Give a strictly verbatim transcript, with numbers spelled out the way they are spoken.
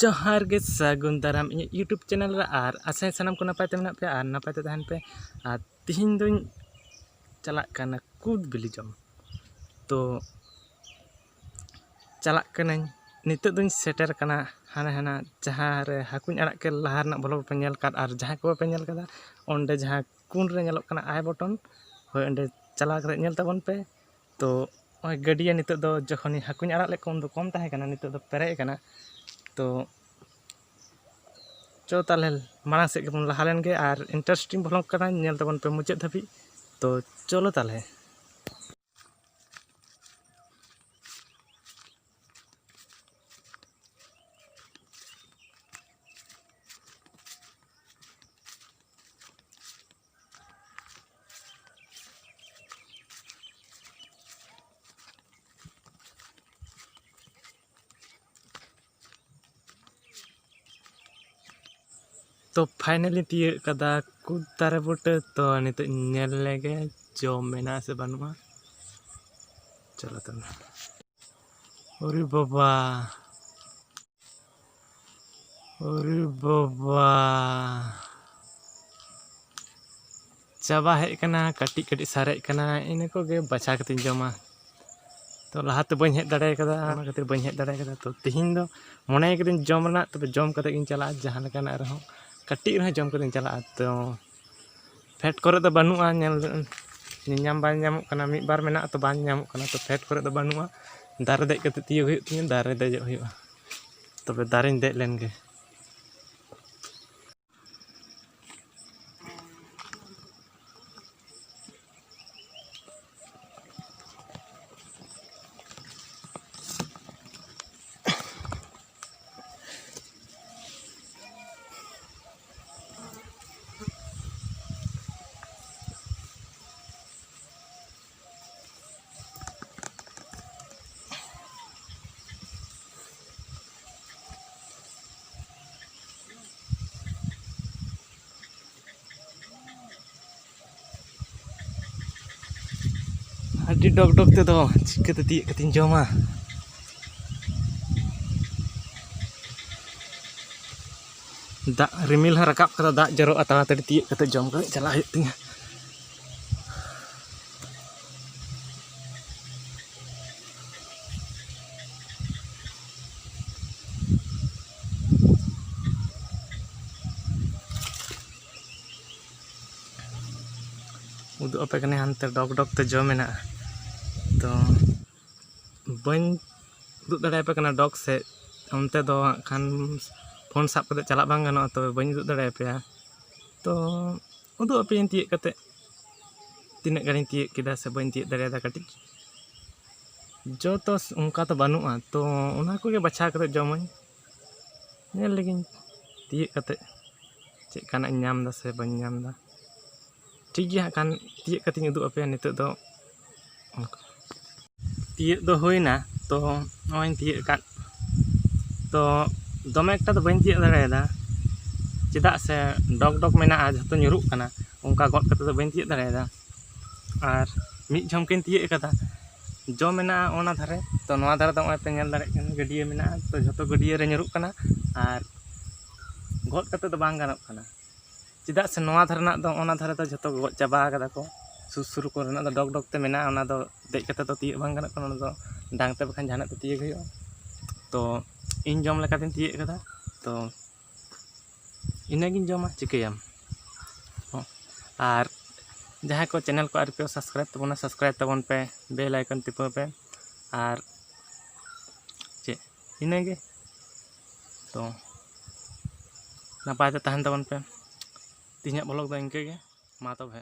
ᱡᱚᱦᱟᱨ ᱜᱮ, ᱥᱟᱹᱜᱩᱱ ᱫᱟᱨᱟᱢ ᱤᱧᱟᱹᱜ YouTube ᱪᱮᱱᱮᱞ ᱨᱮ᱾ ᱟᱨ ᱟᱥᱟᱭ ᱥᱟᱱᱟᱢ ᱠᱚ ᱱᱟᱯᱟᱭ ᱛᱮ ᱢᱮᱱᱟᱜ ᱯᱮᱭᱟ ᱟᱨ ᱱᱟᱯᱟᱭ ᱛᱮ ᱛᱟᱦᱮᱱ ᱯᱮ᱾ ᱟᱨ ᱛᱤᱦᱤᱧ ᱫᱚᱧ ᱪᱟᱞᱟᱜ ᱠᱟᱱᱟ ᱠᱩᱫ ᱵᱤᱞᱤ ᱡᱚᱢ᱾ ᱛᱚ ᱪᱟᱞᱟᱜ ᱠᱟᱹᱱᱟᱹᱧ, ᱱᱤᱛᱚᱜ ᱫᱚᱧ ᱥᱮᱴᱮᱨ ᱠᱟᱱᱟ ᱦᱟᱱᱮ ᱦᱟᱱᱟ ᱡᱟᱦᱟᱸ ᱨᱮ ᱦᱟᱹᱠᱩᱧ ᱟᱲᱟᱜ ᱠᱮᱫ ᱞᱟᱦᱟ ᱨᱮᱱᱟᱜ vlog ᱵᱟᱯᱮ ᱧᱮᱞ ᱠᱟᱫ, ᱟᱨ ᱡᱟᱦᱟᱸᱭ ᱠᱚ ᱵᱟᱯᱮ ᱧᱮᱞ ᱠᱟᱫᱟ, ᱚᱸᱰᱮ ᱡᱟᱦᱟᱸ ᱠᱩᱱ ᱨᱮ ᱧᱮᱞᱚᱜ ᱠᱟᱱᱟ ᱟᱭ ᱵᱚᱴᱚᱱ, ᱦᱳᱭ, ᱚᱸᱰᱮ ᱪᱟᱞᱟᱣ ᱠᱟᱛᱮ ᱧᱮᱞ ᱛᱟᱵᱚᱱ ᱯᱮ᱾ ᱛᱚ ᱱᱚᱜᱼᱚᱭ ᱜᱟᱹᱰᱭᱟᱹ ᱱᱤᱛᱚᱜ ᱫᱚ, ᱡᱚᱠᱷᱚᱱᱤᱧ ᱦᱟᱹᱠᱩᱧ ᱟᱲᱟᱜ ᱞᱮᱫ ᱠᱚᱣᱟ ᱩᱱ ᱫᱚ ᱠᱚᱢ ᱛᱟᱦᱮᱸ ᱠᱟᱱᱟ, ᱱᱤᱛᱚᱜ ᱫᱚ ᱯᱮᱨᱮᱡ ᱟᱠᱟᱱᱟ᱾ ᱛᱚ ᱪᱚ ᱛᱟᱦᱚᱞᱮ ᱢᱟᱲᱟᱝ ᱥᱮᱫ ᱜᱮᱵᱚᱱ ᱞᱟᱦᱟ ᱞᱮᱱ ᱜᱮ, ᱟᱨ interesting vlog ᱠᱟᱱᱟ, ᱧᱮᱞ ᱛᱟᱵᱚᱱ ᱯᱮ ᱢᱩᱪᱟᱹᱫ ᱫᱷᱟᱹᱵᱤᱡ᱾ ᱛᱚ ᱪᱚᱞᱚ ᱛᱟᱦᱚᱞᱮ᱾ ᱛᱚ finally ᱛᱤᱭᱟᱹᱜ ᱠᱟᱫᱟ ᱠᱩᱫ ᱫᱟᱨᱮ ᱵᱩᱴᱟᱹ᱾ ᱛᱚ ᱱᱤᱛᱚᱜ ᱧᱮᱞ ᱞᱮᱜᱮ ᱡᱚᱢ ᱢᱮᱱᱟᱜᱼᱟ ᱥᱮ ᱵᱟᱹᱱᱩᱜᱼᱟ᱾ ᱪᱚᱞᱚ ᱛᱚᱵᱮ᱾ ᱚᱨᱮ ᱵᱟᱵᱟ, ᱚᱨᱮ ᱵᱟᱵᱟ, ᱪᱟᱵᱟ ᱦᱮᱡ ᱠᱟᱱᱟ, ᱠᱟᱹᱴᱤᱡ ᱠᱟᱹᱴᱤᱡ ᱥᱟᱨᱮᱡ ᱠᱟᱱᱟ, ᱤᱱᱟᱹ ᱠᱚᱜᱮ ᱵᱟᱪᱷᱟ ᱠᱟᱛᱮᱧ ᱡᱚᱢᱟ᱾ ᱛᱚ ᱞᱟᱦᱟᱛᱮ ᱵᱟᱹᱧ ᱦᱮᱡ ᱫᱟᱲᱮ ᱠᱟᱫᱟ, ᱚᱱᱟ ᱠᱷᱟᱹᱛᱤᱨ ᱵᱟᱹᱧ ᱦᱮᱡ ᱫᱟᱲᱮ ᱠᱟᱫᱟ᱾ ᱛᱚ ᱛᱤᱦᱤᱧ ᱫᱚ ᱢᱚᱱᱮ ᱠᱟᱹᱫᱟᱹᱧ ᱡᱚᱢ ᱨᱮᱱᱟᱜ, ᱛᱚᱵᱮ ᱡᱚᱢ ᱠᱟᱛᱮ ᱜᱤᱧ ᱪᱟᱞᱟᱜᱼᱟ, ᱡᱟᱦᱟᱸ ᱞᱮᱠᱟᱱᱟᱜ ᱨᱮᱦᱚᱸ, ᱠᱟᱹᱴᱤᱡ ᱨᱮᱦᱚᱸ ᱡᱚᱢ ᱠᱟᱛᱮᱧ ᱪᱟᱞᱟᱜᱼᱟ᱾ ᱛᱚ ᱯᱷᱮᱰ ᱠᱚᱨᱮ ᱫᱚ ᱵᱟᱹᱱᱩᱜᱼᱟ, ᱧᱮᱞ, ᱧᱮᱧᱟᱢ ᱵᱟᱝ ᱧᱟᱢᱚᱜ ᱠᱟᱱᱟ᱾ ᱢᱤᱫ ᱵᱟᱨ ᱢᱮᱱᱟᱜᱼᱟ, ᱛᱚ ᱵᱟᱝ ᱧᱟᱢᱚᱜ ᱠᱟᱱᱟ᱾ ᱛᱚ ᱯᱷᱮᱰ ᱠᱚᱨᱮ ᱫᱚ ᱵᱟᱹᱱᱩᱜᱼᱟ, ᱫᱟᱨᱮ ᱫᱮᱡ ᱠᱟᱛᱮ ᱛᱤᱭᱳᱜ ᱦᱩᱭᱩᱜ ᱛᱤᱧᱟᱹ, ᱫᱟᱨᱮ ᱫᱮᱡᱚᱜ ᱦᱩᱭᱩᱜᱼᱟ᱾ ᱛᱚᱵᱮ ᱫᱟᱨᱮᱧ ᱫᱮᱡ ᱞᱮᱱ ᱜᱮ᱾ ᱟᱹᱰᱤ ᱰᱚᱠ ᱰᱚᱠ ᱛᱮᱫᱚ ᱪᱤᱠᱟᱹᱛᱮ ᱛᱤᱭᱳᱜ ᱠᱟᱛᱮᱧ ᱡᱚᱢᱟ? ᱫᱟᱜ, ᱨᱤᱢᱤᱞ ᱦᱚᱸ ᱨᱟᱠᱟᱵ ᱠᱟᱫᱟ, ᱫᱟᱜ ᱡᱚᱨᱚᱜᱼᱟ, ᱛᱟᱲᱟᱛᱟᱲᱤ ᱛᱤᱭᱳᱜ ᱠᱟᱛᱮ ᱡᱚᱢ ᱠᱟᱛᱮ ᱪᱟᱞᱟᱜ ᱦᱩᱭᱩᱜ ᱛᱤᱧᱟᱹ᱾ ᱩᱫᱩᱜ ᱟᱯᱮ ᱠᱟᱹᱱᱟᱹᱧ, ᱦᱟᱱᱛᱮ ᱰᱚᱜᱽ ᱰᱚᱜᱽ ᱛᱮ ᱡᱚ ᱢᱮᱱᱟᱜᱼᱟ᱾ ᱛᱚ ᱵᱟᱹᱧ ᱩᱫᱩᱜ ᱫᱟᱲᱮᱭᱟᱯᱮ ᱠᱟᱱᱟ ᱰᱚᱜᱽ ᱥᱮᱫ, ᱚᱱᱛᱮ ᱫᱚ ᱦᱟᱸᱜ ᱠᱷᱟᱱ ᱯᱷᱳᱱ ᱥᱟᱵ ᱠᱟᱛᱮ ᱪᱟᱞᱟᱜ ᱵᱟᱝ ᱜᱟᱱᱚᱜᱼᱟ, ᱛᱚᱵᱮ ᱵᱟᱹᱧ ᱩᱫᱩᱜ ᱫᱟᱲᱮᱭᱟᱯᱮᱭᱟ᱾ ᱛᱚ ᱩᱫᱩᱜ ᱟᱯᱮᱭᱟᱹᱧ ᱛᱤᱭᱳᱜ ᱠᱟᱛᱮ, ᱛᱤᱱᱟᱹᱜ ᱜᱟᱱᱤᱧ ᱛᱤᱭᱳᱜ ᱠᱮᱫᱟ ᱥᱮ ᱵᱟᱹᱧ ᱛᱤᱭᱳᱜ ᱫᱟᱲᱮᱭᱟᱫᱟ ᱠᱟᱹᱴᱤᱡ᱾ ᱡᱚ ᱛᱚ ᱚᱱᱠᱟ ᱛᱚ ᱵᱟᱹᱱᱩᱜᱼᱟ, ᱛᱚ ᱚᱱᱟ ᱠᱚᱜᱮ ᱵᱟᱪᱷᱟᱣ ᱠᱟᱛᱮ ᱡᱚᱢᱟᱹᱧ᱾ ᱧᱮᱞ ᱞᱮᱜᱤᱧ ᱛᱤᱭᱳᱜ ᱠᱟᱛᱮ ᱪᱮᱫ ᱞᱮᱠᱟᱱᱟᱜ ᱤᱧ ᱧᱟᱢ ᱮᱫᱟ ᱥᱮ ᱵᱟᱹᱧ ᱧᱟᱢ ᱮᱫᱟ᱾ ᱴᱷᱤᱠ ᱜᱮᱭᱟ, ᱦᱟᱸᱜ ᱠᱷᱟᱱ ᱛᱤᱭᱳᱜ ᱠᱟᱛᱮᱧ ᱩᱫᱩᱜ ᱟᱯᱮᱭᱟ ᱱᱤᱛᱚᱜ ᱫᱚ᱾ ᱚᱱᱠᱟ ᱛᱤᱭᱳᱜ ᱫᱚ ᱦᱩᱭᱱᱟ, ᱛᱚ ᱱᱚᱜᱼᱚᱭ ᱤᱧ ᱛᱤᱭᱳᱜ ᱟᱠᱟᱫ᱾ ᱛᱚ ᱫᱚᱢᱮ ᱮᱠᱴᱟ ᱫᱚ ᱵᱟᱹᱧ ᱛᱤᱭᱳᱜ ᱫᱟᱲᱮᱭᱟᱫᱟ, ᱪᱮᱫᱟᱜ ᱥᱮ ᱰᱚᱜᱽ ᱰᱚᱜᱽ ᱢᱮᱱᱟᱜᱼᱟ, ᱡᱷᱚᱛᱚ ᱧᱩᱨᱩᱜ ᱠᱟᱱᱟ, ᱚᱱᱠᱟ ᱜᱚᱫ ᱠᱟᱛᱮ ᱫᱚ ᱵᱟᱹᱧ ᱛᱤᱭᱳᱜ ᱫᱟᱲᱮᱭᱟᱫᱟ᱾ ᱟᱨ ᱢᱤᱫ ᱡᱷᱚᱢᱠᱮᱧ ᱛᱤᱭᱳᱜ ᱠᱟᱫᱟ, ᱡᱚ ᱢᱮᱱᱟᱜᱼᱟ ᱚᱱᱟ ᱫᱷᱟᱨᱮ, ᱛᱚ ᱱᱚᱣᱟ ᱫᱷᱟᱨᱮ ᱫᱚ ᱱᱚᱜᱼᱚᱭ ᱯᱮ ᱧᱮᱞ ᱫᱟᱲᱮᱭᱟᱜ ᱠᱟᱱᱟ, ᱜᱟᱹᱰᱭᱟᱹ ᱢᱮᱱᱟᱜᱼᱟ, ᱛᱚ ᱡᱷᱚᱛᱚ ᱜᱟᱹᱰᱭᱟᱹ ᱨᱮ ᱧᱩᱨᱩᱜ ᱠᱟᱱᱟ ᱟᱨ ᱜᱚᱫ ᱠᱟᱛᱮ ᱫᱚ ᱵᱟᱝ ᱜᱟᱱᱚᱜ ᱠᱟᱱᱟ᱾ ᱪᱮᱫᱟᱜ ᱥᱮ ᱱᱚᱣᱟ ᱫᱷᱟᱨᱮ ᱨᱮᱱᱟᱜ ᱫᱚ ᱚᱱᱟ ᱫᱷᱟᱨᱮ ᱫᱚ ᱡᱷᱚᱛᱚ ᱠᱚ ᱜᱚᱡ ᱪᱟᱵᱟ ᱟᱠᱟᱫᱟ ᱠᱚ᱾ ᱥᱩᱨ ᱥᱩᱨ ᱠᱚᱨᱮᱱᱟᱜ ᱫᱚ ᱰᱚᱜᱽ ᱰᱚᱜᱽ ᱛᱮ ᱢᱮᱱᱟᱜᱼᱟ, ᱚᱱᱟ ᱫᱚ ᱫᱮᱡ ᱠᱟᱛᱮ ᱫᱚ ᱛᱤᱭᱳᱜ ᱵᱟᱝ ᱜᱟᱱᱚᱜ ᱠᱟᱱᱟ, ᱚᱱᱟ ᱫᱚ ᱰᱟᱝ ᱛᱮ ᱵᱟᱠᱷᱟᱱ ᱡᱟᱦᱟᱱᱟᱜ ᱛᱮ ᱛᱤᱭᱳᱜ ᱦᱩᱭᱩᱜᱼᱟ᱾ ᱛᱚ ᱤᱧ ᱡᱚᱢ ᱞᱮᱠᱟᱛᱤᱧ ᱛᱤᱭᱳᱜ ᱠᱟᱫᱟ, ᱛᱚ ᱤᱱᱟᱹᱜᱤᱧ ᱡᱚᱢᱟ, ᱪᱤᱠᱟᱹᱭᱟᱢ? ᱦᱚᱸ᱾ ᱟᱨ ᱡᱟᱦᱟᱸᱭ ᱠᱚ ᱪᱮᱱᱮᱞ ᱠᱚ ᱟᱹᱣᱨᱤ ᱯᱮ ᱥᱟᱵᱥᱠᱨᱟᱭᱤᱵᱽ ᱛᱟᱵᱚᱱᱟ, ᱥᱟᱵᱥᱠᱨᱟᱭᱤᱵᱽ ᱛᱟᱵᱚᱱ ᱯᱮ, ᱵᱮᱞ ᱟᱭᱠᱚᱱ ᱴᱤᱯᱟᱹᱣ ᱯᱮ᱾ ᱟᱨ ᱪᱮᱫ, ᱤᱱᱟᱹᱜᱮ᱾ ᱛᱚ ᱱᱟᱯᱟᱭ ᱛᱮ ᱛᱟᱦᱮᱱ ᱛᱟᱵᱚᱱ ᱯᱮ᱾ ᱛᱮᱦᱮᱧᱟᱜ ᱵᱷᱞᱚᱜᱽ ᱫᱚ ᱤᱱᱠᱟᱹ ᱜᱮ᱾ ᱢᱟ ᱛᱚᱵᱮ᱾